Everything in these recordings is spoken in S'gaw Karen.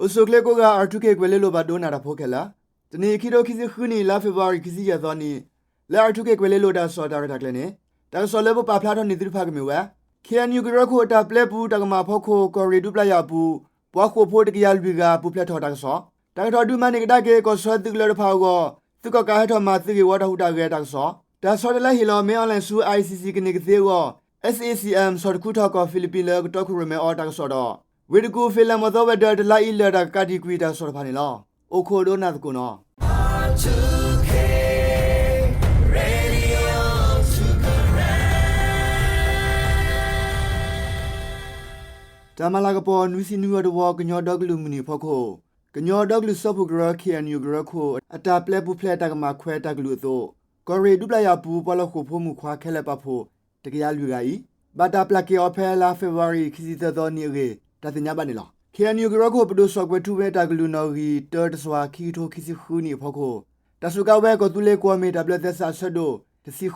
အိၣ်ဆူၣ်အိၣ်ချ့ကိးဂၤ R two K ကွဲၤလ့လိၤဘၣ်ဒိနၤတၢ်ဖိခဲလၢာ်, တနံၤအံၤ ခံထိခံဆံဃုနံၣ် လါ February ခံဆံယဲၢ်သီနံၤ လၢ R two K ကွဲၤလ့လိၤတၢ်ကစီၣ်တၢ်ရဲၣ်တၢ်ကျဲၤန့ၣ် တၢ်ကစီၣ်လၢပပာ်ဖျါထီၣ်န့ၢ်သုတဖၣ်ကမ့ၢ်ဝဲ ခ့ၣ်အဲၣ်ယူၣ် ကရၢခိၣ်အတၢ်ပျဲပူၤတၢ်ကမၣ်အဖီခိၣ် ကီၢ်ရ့ၣ်ဒူပျာ်ယာ်အပူၤ ပှၤဃိာ်ဖိတကယၤလွံၢ်ဂၤ ပူၤဖျဲးထီၣ်တၢ်ကစီၣ်, တၢ်ကထီၣ်ဒုးမၤန့ၢ်ကဒါက့ၤ ကီၢ်ဆၢသုးကလၢၤတဖၣ်အဂီၢ် သုးကီၣ်ကးဟဲထီၣ်မၤသုးဂ့ၢ်ဝီတၢ်ဟူးတၢ်ဂဲၤတၢ်ကစီၣ်, တၢ်ဆီတလဲဟ့ၣ်လီၤ မင်းအောင်လှိုင် ဆူ I C C ကန့ၢ်ကသ့အဂီၢ် S A C M ဆီၣ်တခူထီၣ်ကီၢ်ဖံလံးပံးလၢကတီၢ်ခိၣ်ရိၣ်မဲအီၤတၢ်ကစီၣ်ဒီး ဝ့ၢ်တကူၣ် ဖ့လၢမီၤသီဝဲၤဒၢးတလါအံၤလၢာ်တၢ်ကကးတံာ်ကွံာ်တၢ်ကစီၣ်တဖၣ်န့ၣ်လီၤ. အိၣ်ခိးဒိကနၣ်သကိးနီၤ. တၢ်မၤလၤကပီၤနွံဆံနွံဝီတဝီ ကညီဒီကလုာ်မုၢ်နံၤအဖီခိၣ် ကညီဒီကလုာ်စၢဖှိၣ်ကရၢ K N U ကရၢခိၣ် အတၢ်ပျဲပူၤဖျဲးတၢ်ကမၣ်ခွဲးတၢ်ကလုာ်အသိး ကီၢ်ရ့ၣ်ဒူပျာ်ယာ်ပူၤ ပှၤလီၢ်ဃိာ်ဖိမုၣ်ခွါခဲလၢာ်ပာ်ဖှိၣ် တကယၤလွံၢ်ဂၤအံၤ ဘၣ်တၢ်ပျၢ်က့ၤအီၤဖဲလါ February ခံဆံသၢသီနံၤအဂ့ၢ် တၢ်သ့ၣ်ညါဘၣ်န့ၣ်လီၤ. K N U ကရၢခိၣ်ပဒိၣ်စီၤကွဲၤထူဝ့ တၢ်ကလုၢ်နီၣ်ဂံၢ်တၢ တစွၤ ခံကထိခံဆံဃုနံၣ်အဖီခိၣ် တၢ်စူးကါဝဲကီၢ်သူလ့ၤကွီၢ်မ့ၢ်တၢ်ဘျၢသဲစးအဆၢဒိၣ် တဆံဃိး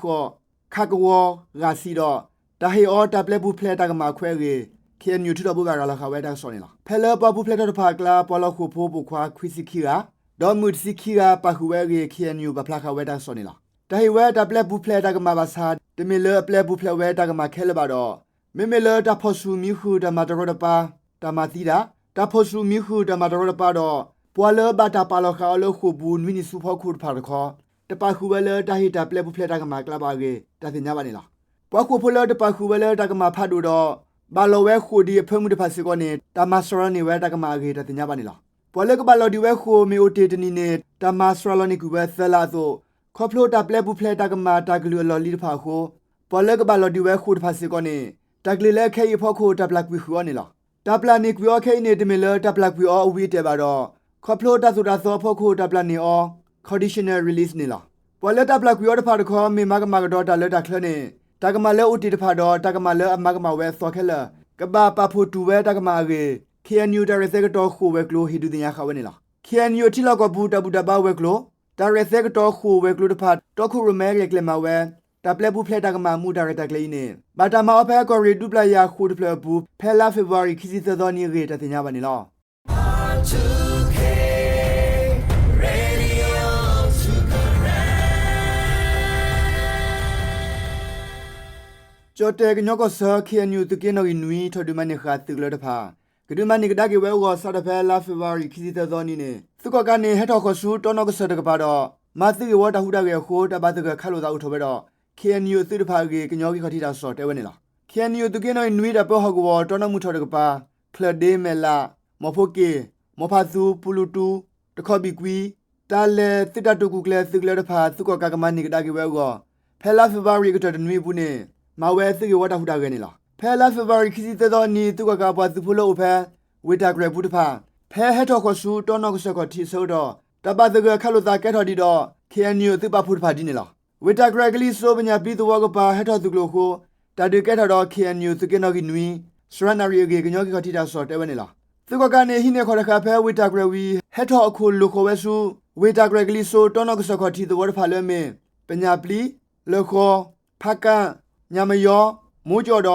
ခ ကဝီၤ ဂၤဆံဒီး တၢ်ဟ့ၣ်အီၤတၢ်ပျဲပူၤဖျဲးတၢ်ကမၣ်ခွဲးအဂ့ၢ် K N U ထုးထီၣ်ဘိးဘၣ်ရၤလီၤဃာ်ဝဲတၢ်ကစီၣ်န့ၣ်လီၤ. ဖဲလၢပှၤပူၤဖျဲးထီၣ်တဖၣ်အကျါ ပှၤလီၢ်ဃိာ်ဖိပိာ်ခွါခွံဆံခံဂၤ ဒီးမုၣ်တဆံခံဂၤပာ်ဃုာ်ဝဲအဂ့ၢ် K N U ပာ်ဖျါဃာ်ဝဲတၢ်ကစီၣ်န့ၣ်လီၤ. တၢ်ဟ့ၣ်ဝဲတၢ်ပျဲပူၤဖျဲးတၢ်ကမၣ်ဘၣ်ဆၣ် တမ့ၢ်လၢအပျဲပူၤဖျဲးဝဲတၢ်ကမၣ်ခဲလၢာ်ဘၣ်ဒီး မ့မ့ၢ်လၢတၢ်ဖီၣ်ဆူၣ်မံဃုာ် တၢ်မၤတရီတပါ တၢ်မၤသံတၢ်, တၢ်ဖီၣ်ဆူၣ်မံဃုာ် တၢ်မၤတရီတပါဒီး ပှၤလၢဘၣ်တၢ်ပာ်လီၤဃာ်အီၤလၢဃိာ်ပူၤနွံနံၣ်ဆူဖီခိၣ်တဖၣ်တခီ တပာ်ဃုာ်ဝဲလၢတၢ်ဟ့ၣ်တၢ်ပျဲပူၤဖျဲးတၢ်ကမၣ်အကျါဘၣ်အဂ့ၢ် တၢ်သ့ၣ်ညါဘၣ်န့ၣ်လီၤ. ပှၤဃိာ်ဖိလၢတပာ်ဃုာ်ဝဲလၢတၢ်ကမၣ်ဖးဒိၣ်ဒီး ဘၣ်လီၤဝဲဃိာ်ဒံးအဖၢမုၢ်တဖၣ်စ့ၢ်ကီးန့ၣ် တၢ်မၤစှၤလီၤန့ၢ်ဝဲတၢ်ကမၣ်အဂ့ၢ် တၢ်သ့ၣ်ညါဘၣ်န့ၣ်လီၤ. ပှၤလၢကဘၣ်လီၤဒံးဝဲဃိာ် မ့ၢ်အိၣ်တ့ၢ်တနံၣ်န့ၣ် တၢ်မၤစှၤလီၤန့ၢ်ကွံာ်ဝဲသၢလါအသိး ခီဖျိတၢ်ပျဲပူၤဖျဲးတၢ်ကမၣ်တၢ်ကလုၢ်အလီၢ်လံၤတဖၣ်အဃိ ပှၤလၢကဘၣ်လီၤဒံးဝဲဃိာ်တဖၣ်စ့ၢ်ကီးန့ၣ် တၢ်ကလုၢ်လၢခဲအံၤအဖီခိၣ် တၢ်ပျၢ်ကွံာ်ဃုာ်အီၤန့ၣ်လီၤ. တၢ်ပျၢ်န့ၢ်ကွံာ်အီၤခဲအံၤန့ၣ် တမ့ၢ်လၢတၢ်ပျၢ်ကွံာ်အီၤအဝံၤအတဲာ်ဘၣ်ဒီး ခီဖျိတၢ်သိၣ်တၢ်သီအဖီခိၣ် တၢ်ပျၢ်န့ၢ်အီၤ conditional release န့ၣ်လီၤ. ပှၤလၢတၢ်ပျၢ်ကွံာ်အီၤတဖၣ်တခီ မ့ၢ်မၤကမၣ်ကဒီးတၢ်လၢတၢ်ချၢန့ၣ် တၢ်ကမၣ်လၢအိၣ်တ့ၢ်တဖၣ်ဒီး တၢ်ကမၣ်လၢအမၤကမၣ်ဝဲအသီခဲလၢာ် ကဘၣ်ပာ်ဖှိၣ်တူၢ်ဝဲတၢ်ကမၣ်အဂ့ၢ် K N U တၢ်ရဲၣ်သဲကတီၤဃိာ်ဝဲၤကျိၤ ဟ့ၣ်ဒုးသ့ၣ်ညါဃာ်ဝဲန့ၣ်လီၤ. K N U အထံလီၢ်ကီၢ်ပူၤ တၢ်ဘူၣ်တၢ်ဘါဝဲၤကျိၤ တၢ်ရဲၣ်သဲကတီၤဃိာ်ဝဲၤကျိၤတဖၣ် တီခိၣ်ရိၣ်မဲရဲၣ်ကျဲၤမၤဝဲ တၢ်ပျဲပူၤဖျဲးတၢ်ကမၣ်မူးတၢ်ရဲၣ်တၢ်ကျဲၤအံၤန့ၣ် ဘၣ်တၢ်မၤအီၤဖဲကီၢ်ရ့ၣ်ဒူပျၢ်ယာ်ဃိာ်တဖျၢၣ်အပူၤ ဖဲလါ February ခံဆံသၢသီနံၤအဂ့ၢ် တၢ်သ့ၣ်ညါဘၣ်န့ၣ်လီၤ. ကၠီၣ်တဲၣ် ကညီကီၢ်ဆၢ K N U သုးက့နီၣ်ဂံၢ်နွံ ထီၣ်ဒုးမၤန့ၢ်ဃာ်သုးကလၢၤတဖၣ် ကဒုးမၤန့ၢ်ကဒါက့ၤဝဲအဂီၢ် စးထီၣ်ဖဲလါ February ခံဆံသၢသီနံၤန့ၣ် သုးကီၣ်ကးန့ၣ် ဟဲထီၣ်ဃီၤဆူတီနီၣ်ကစၢၢ်တကပၤဒီး မၤသုးဂ့ၢ်ဝီတၢ်ဟူးတၢ်ဂဲၤအဃိ တၢ်ဘၣ်သဂၢၢ်ခးလိာ်သးအိၣ်ထီၣ်ဝဲဒီး K N U အသုးတဖၣ်အဂ့ၢ် ကညီဂံၢ်ခီၣ်ထံးတၢ်ကစီၣ်တဲဝဲန့ၣ်လီၤ. K N U သုးက့နီၣ်ဂံၢ်နွံ တၢ်ပၢဟီၣ်ကဝီၤ တီနီၣ်မုၢ်ထီၣ်တကပၤ ချၢၣ်ဒ့မဲၣ်လး မီၢ်ဖိက့ၣ် မီၢ်ဖးသူ ပူၤလူၤတူ တခီဘံၣ်ကွံ တၢ်လဲၤသုးတၢ်တိာ်ကူၣ်ကျဲၤသုးကလၢၤတဖၣ် သုးကီၣ်ကးကမၤန့ၢ်ကဒါက့ၤဝဲအဂီၢ် ဖဲလါ February ကတၢၢ်တနွံအပူၤန့ၣ် မၤဝဲသုးဂ့ၢ်ဝီတၢ်ဟူးတၢ်ဂဲၤန့ၣ်လီၤ. ဖဲလါ February ခံဆံသၢသီနံၤ သုးကီၣ်ကးအပှၤသုးဖိလၢအိၣ်ဖဲ ဝ့ၢ်တၢ်ကြဲၤပူၤတဖၣ် ဖဲဟဲထီၣ်ဃီၤဆူတီနီၣ်ကစၢၢ်ခီၣ်ထံးအဆၢကတီၢ် တၢ်ဘၣ်သဂၢၢ်ခးလိာ်သးကဲထီၣ်ဒံးဒီး K N U အသုးပာ်ဖှိၣ်တဖၣ်ဒ်န့ၣ်လီၤ. ဝ့ၢ်တၢ်ကြဲၤကလံၤစိး ပညၣ်ပျံၤသဝီကပၤ ဟဲထီၣ်သုးကျိၤအဃိ တၢ်ဒုးကဲထီၣ်ဒီး K N U သုးက့နီၣ်ဂံၢ်နွံ စှၤနၣ်ရံၣ်အဂ့ၢ် ကညီဂံၢ်ခီၣ်ထံးတၢ်ကစီၣ်တဲဝဲန့ၣ်လီၤ. သုးကီၣ်ကးန့ၣ် ဟံးန့ၢ်ဃီၤတဃၣ်ဖဲဝ့ၢ်တၢ်ကြဲၤဝံၤ ဟဲထီၣ်အခိၣ်လိာ်ဃီၤဝဲဆူ ဝ့ၢ်တၢ်ကြဲၤကလံၤစိး တီနီၣ်ကစၢၢ်ခီၣ်ထံးသဝီတဖၣ်လၢအမ့ၢ် ပညၣ်ပျံၤ, လၢၢ်ဃီၤ, ဖးကၣ်, ညၣ်မယီၤ, မိၢ်ကၠီၣ်ဒီး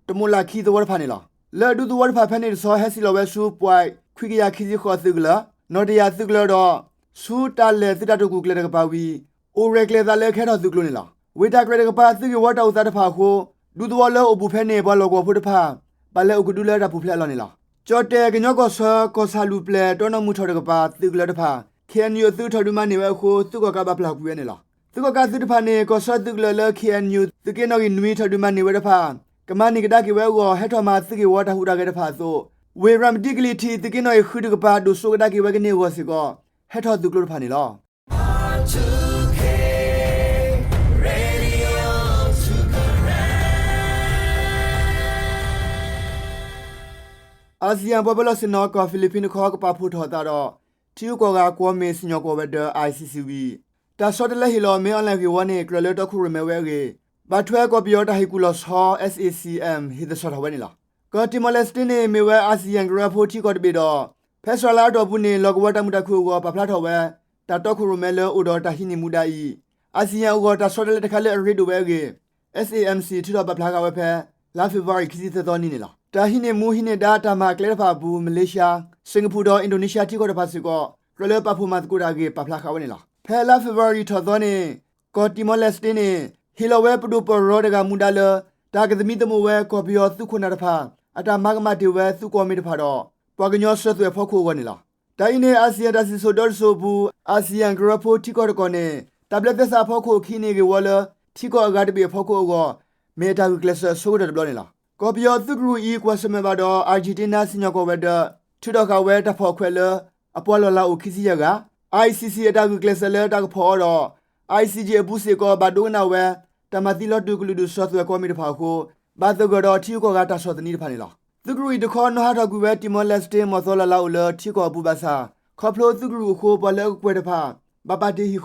တမိၣ်လၢ်ခံသဝီတဖၣ်န့ၣ်လီၤ. လၢအဒူသဝီတဖၣ်ဖဲန့ၣ်တဆီ ဟဲစံၣ်လီၤဝဲဆူ ပွဲး ခွံကယၤခံဆံဃိးသုးကလၢၤ, နီၣ်တယၤသုးကလၢၤဒီး ဆူတၢ်လဲၤသုးတၢ်တိာ်ကူၣ်ကျဲၤတကပၤဝံၤ အိၣ်ရဲၣ်ကျဲၤသးလၢကဟဲထီၣ်သုးကျိၤန့ၣ်လီၤ. ဝ့ၢ်တၢ်ကြဲၤတကပၤ သုးဂ့ၢ်ဝီတၢ်အိၣ်သးတဖၣ်အဃိ ဒူသဝီလၢအိၣ်ဘူးဖဲန့ၣ် ပှၤလီၢ်ကဝီၤဖိတဖၣ် ဘၣ်လဲၤအိၣ်ကဒုလၢတၢ်ပူၤဖျဲးအလီၢ်န့ၣ်လီၤ. ကၠီၣ်တဲၣ် ကညီကီၢ်ဆၢ ကီၢ်ဆၣ်လူၢ်ပျဲၢ် တီနီၣ်မုၢ်ထီၣ်တကပၤ သုးကလၢၤတဖၣ် K N U အသုးထီၣ်ဒုးမၤန့ၢ်ဝဲအဃိ သုးကီၣ်ကးဘၣ်ပျၢ်ကွံာ်ဝဲန့ၣ်လီၤ. သုးကီၣ်ကးသုးတဖၣ်န့ၣ် ကီၢ်ဆၢသုးကလၢၤလၢ K N U သုးက့နီၣ်ဂံၢ်နွံ ထီၣ်ဒုးမၤန့ၢ်ဝဲတဖၣ် ကမၤန့ၢ်ကဒါက့ၤဝဲအဂီၢ် ဟဲထီၣ်မၤသုးဂ့ၢ်ဝီတၢ်ဟူးတၢ်ဂဲၤတဖၣ်အသိး ဝ့ၢ်ရၤမတံကလံၤထံး သုးက့နီၣ်ဂံၢ်ဃုတကပၤ ဒိၣ်စိကဒါက့ၤဝဲကန့ၢ်အဂီၢ်စ့ၢ်ကီး ဟဲထီၣ်သုးကျိၤတဖၣ်န့ၣ်လီၤ. အၣ်စံၣ်ယၣ်ပှၤပၢၤလီၢ်ဆ့ၣ်နီၤ ကီၢ်ဖံလံးပံးတခီ ကပာ်ဖှိၣ်ထီၣ်အသးဒီး ထံဂုၤကီၢ်ဂၤကွီၢ်မ့ၢ်စံၣ်ညီၣ်ကွီၢ်ဝဲၤဒၢး I C C ဝံၤ တၢ်ဆီတလဲဟ့ၣ်လီၤ မင်းအောင်လှိုင် ဂ့ၢ်ဝီန့ၣ် ကြၢးလၢတီခိၣ်ရိၣ်မဲဝဲအဂ့ၢ် ဘၣ်ထွဲကီၢ်ပယီၤတၢ်ဟ့ၣ်ကူၣ်လီၤဆီ S A C M ဟ့ၣ်သဆၣ်ထီၣ်ဝဲန့ၣ်လီၤ. ကီၢ်တံၢ်မီၤလဲၣ်စတ့န့ၣ် မ့ၢ်ဝဲ အၣ်စံၣ်ယၣ်ကရၢဖိထံကီၢ်တဘ့ၣ်ဒီး ဖဲစှၤလါအတီၢ်ပူၤန့ၣ် လီၢ်ကဝီၤတၢ်မုာ်တၢ်ခုၣ်အဂီၢ် ပာ်ဖျါထီၣ်ဝဲ တၢ်တီခိၣ်ရိၣ်မဲလၢအိၣ်ဒီးတၢ်ဟံးန့ၢ်မူဒါအံၤ အၣ်စံၣ်ယၣ်အဂီၢ် တၢ်ဆီတလဲတခါလၢအရ့ဒိၣ်ဝဲအဂ့ၢ် S A M C ထုးထီၣ်ပာ်ဖျါဃာ်ဝဲဖဲ လါ February ခံဆံသၢသီနံၤန့ၣ်လီၤ. တၢ်ဟံးန့ၢ်မူဟံးန့ၢ်ဒါတၢ်မၤအကျဲတဖၣ်အပူၤ မလ့ၡါ, စ့ၣ်ကပူၤဒီး အ့ၣ်ဒိးနံၡါထံကီၢ်တဖၣ်စ့ၢ်ကီး ကြၢးလၢပာ်ဖှိၣ်မၤသကိးတၢ်အဂ့ၢ် ပာ်ဖျါဃာ်ဝဲန့ၣ်လီၤ. ဖဲလါဖ့ၤဘြူၤအါရံၤထီၣ်သီန့ၣ် ကီၢ်တံၤမီၤလဲးစတ့န့ၣ် ဟ့ၣ်လီၤဝဲပဒိၣ်ပၢၢ်ရီတဂၤမူဒါလၢ တၢ်ကသမံသမိးဝဲ ကီၢ်ပယီၤသုးခိၣ်နၢ်တဖၣ် အတၢ်မၤကမၣ်တ့ၢ်ဝဲသုးကီၢ်မ့ၢ်တဖၣ်ဒီး ပှၤကညီစၢၤသွဲၣ်ဖီခိၣ်အဂီၢ်န့ၣ်လီၤ. တၢ်အံၤန့ၣ် အၣ်စံၣ်ယၣ်တၢ်စံၣ်စိၤဒီတစိၤအပူၤ အၣ်စံၣ်ယၣ်ကရၢဖိထံကီၢ်တကီၢ်န့ၣ် တၢ်ဘျၢသဲစးအဖီခိၣ်အခံန့ၣ်ဂ့ၢ်ဝီလၢ ထံကီၢ်အဂၤတဘ့ၣ်အဖီခိၣ်အဂီၢ် မ့ၢ်အတၢ်ဂုာ်ကျဲးစၢးအဆိကတၢၢ်တဘျီန့ၣ်လီၤ. ကီၢ်ပယီၤသုးကရူၢ်အံၤ ကွၢ်ဆၢၣ်မဲာ်ဘၣ်ဒီး Argentina စံၣ်ညီၣ်ကွီၢ်ဝဲၤဒၢး ထုးထီၣ်ဃာ်ဝဲတၢ်ဖီၣ်အခွဲးလၢ အပှၤလီၢ်လၤအိၣ်ခံဆံယဲၢ်ဂၤ, ICC အတၢ်ဂုာ်ကျဲးစၢးလၢတၢ်ကဖီၣ်အီၤဒီး ICJ အပူၤစ့ၢ်ကီး ဘၣ်ဒိကနၣ်ဝဲ တၢ်မၤသံလီၤတူာ်ကလုာ်ဒူၣ်စၢၤသွဲၣ်ကီၢ်မ့ၢ်တဖၣ်အဃိ ဘၣ်သဂၢၢ်ဒီးထံဂုၤကီၢ်ဂၤတၢ်ဆီၣ်သနံးတဖၣ်န့ၣ်လီၤ. သုးကရူၢ်အံၤတခီ နီၣ်ဟးထီၣ်ကွံာ်ဝဲ တံၤမီၤလဲးစတ့ မီၢ်သီလီၢ်လၤအိၣ်လၢထံကီၢ်အပူၤဘၣ်ဆၣ် ခီဖျိသုးကရူၢ်အဃိ ပှၤလၢအကကွဲၢ်တဖၣ် ဘၣ်ပာ်တ့ၢ်ဟံၣ်ဃီဒီး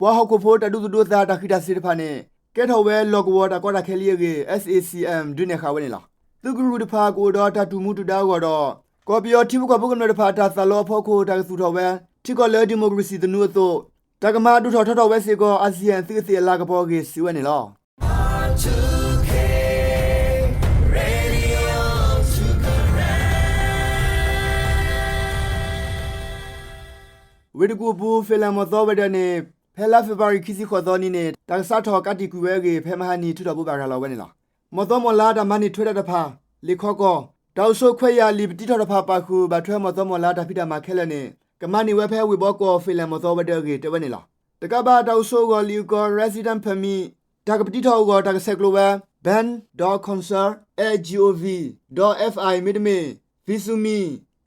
ပှၤဟီၣ်ခိၣ်ဖိတၢ်ဒူသဒူသးတၢ်ဃံးတၢ်စ့ၤတဖၣ်န့ၣ် ကဲထီၣ်ဝဲလီၢ်ကဝီၤတၢ်ကီတၢ်ခဲလံအဂ့ၢ် SAC-M ဒုးနဲၣ်ဃာ်ဝဲန့ၣ်လီၤ. သုးကရူၢ်တဖၣ်ကအိၣ်ဒီးတၢ်တူၢ်မူတူၢ်ဒါအဂီၢ်ဒီး ကီၢ်ပယီၤထံဖိကီၢ်ဖိကမျၢၢ်တဖၣ်အတၢ်သးလီအဖီခိၣ် တၢ်ကသူၣ်ထီၣ်ဝဲ ထံကီၢ်လၢဒံၣ်မိၣ်ကရ့ၣ်စံၣ်သနူအသိး တၢ်ကမၤဒိၣ်ထီၣ်ထီထီၣ်ဝဲစ့ၢ်ကီး အၣ်စံၣ်ယၣ်သုးကသ့ၣ်အလၤကပီၤအဂ့ၢ် စံးဝဲန့ၣ်လီၤ. ဝ့ၢ်တကူၣ်အပူၤ Finland မီၢ်သီဝဲၤဒၢးန့ၣ် ဖဲလါဖ့ၤဘြူၤအါရံၤ ခံဆံဃိးသီနံၤန့ၣ် တၢ်ကစးထီၣ်ကးတံာ်ကွံာ်ဝဲအဂ့ၢ် ဖဲမဟါနံၤ ထုးထီၣ်ဘိးဘၣ်ရၤလီၤဝဲန့ၣ်လီၤ. မီၢ်သီမီၢ်လါတၢ်မၤန့ၢ်ထွဲတၢ်တဖၣ် လံာ်ခီကီၢ် တၢ်အိၣ်ဆိးခွဲးယာ်လံာ်ပတံထီၣ်တဖၣ်ပာ်ဃုာ် ဘၣ်ထွဲမီၢ်သီမီၢ်လါတၢ်ဖံးတၢ်မၤခဲလၢာ်န့ၣ် ကမၤန့ၢ်ဝဲဖဲဝ့ၢ်ဘီကီၢ် Finland မီၢ်သီဝဲၤဒၢးအဂ့ၢ် တဲဝဲန့ၣ်လီၤ. တကးဘၣ် တၢ်အိၣ်ဆိးအဂီၢ်လံာ်အကီၢ် resident permit တၢ်ကပတံထီၣ်အဂီၢ် တၢ်ကဆဲးကျိးဝဲ band dot consul at gov dot fi မ့တမ့ၢ် visumi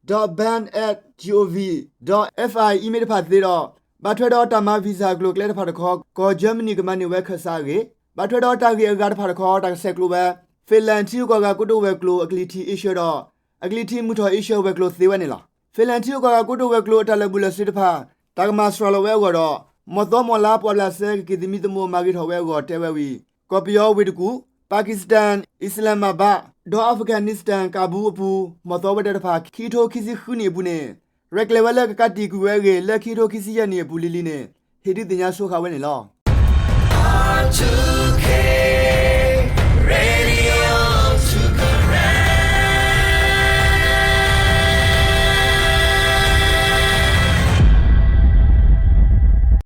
dot band at gov dot fi email တဖၣ်သ့ဒီး ဘၣ်ထွဲဒီးတၢ်မၤ visa အကျိၤအကျဲတဖၣ်တခီ ကီၢ် Germany ကမၤန့ၢ်ဝဲခၢၣ်စးအဂ့ၢ်, ဘၣ်ထွဲဒီးတၢ်ဂ့ၢ်အဂၤတဖၣ်တခီ တၢ်ကဆဲးကျိးဝဲ Finland ထံဂုၤကီၢ်ဂၤကိတိာ်ဝဲၤကျိၤ အကလံၤထံး Asia ဒီး အကလံၤထံးမုၢ်ထီၣ် Asia ဝဲၤကျိၤသ့ဝဲန့ၣ်လီၤ. Finland ထံဂုၤကီၢ်ဂၤကိတိာ်ဝဲၤကျိၤအတၢ်လၢာ်ဘူၣ်လၢာ်စ့တဖၣ် တၢ်ကမၤစှၤလီၤဝဲအဂီၢ်ဒီး မီၢ်သီမီၢ်လါပှၤဘျးစဲ ကက့ၤသမံသမိးမၤဂ့ၤထီၣ်ဝဲအဂီၢ်တဲဝဲဝံၤ ကီၢ်ပယီၤဝ့ၢ်တကူၣ် Pakistan Islamabad ဒီး Afghanistan ကၣ်ဘူအပူၤ မီၢ်သီဝဲၤဒၢးတဖၣ် ခံကထိခံဆံဃုနံၣ်အပူၤန့ၣ် ရဲၣ်ကျဲၤဝဲလၢကကးတံာ်ကွံာ်ဝဲအဂ့ၢ် လၢခံကထိခံဆံယဲၢ်နံၣ်အပူၤလံၤလံၤန့ၣ် ဟ့ၣ်ဒုးသ့ၣ်ညါဆိဃာ်ဝဲန့ၣ်လီၤ.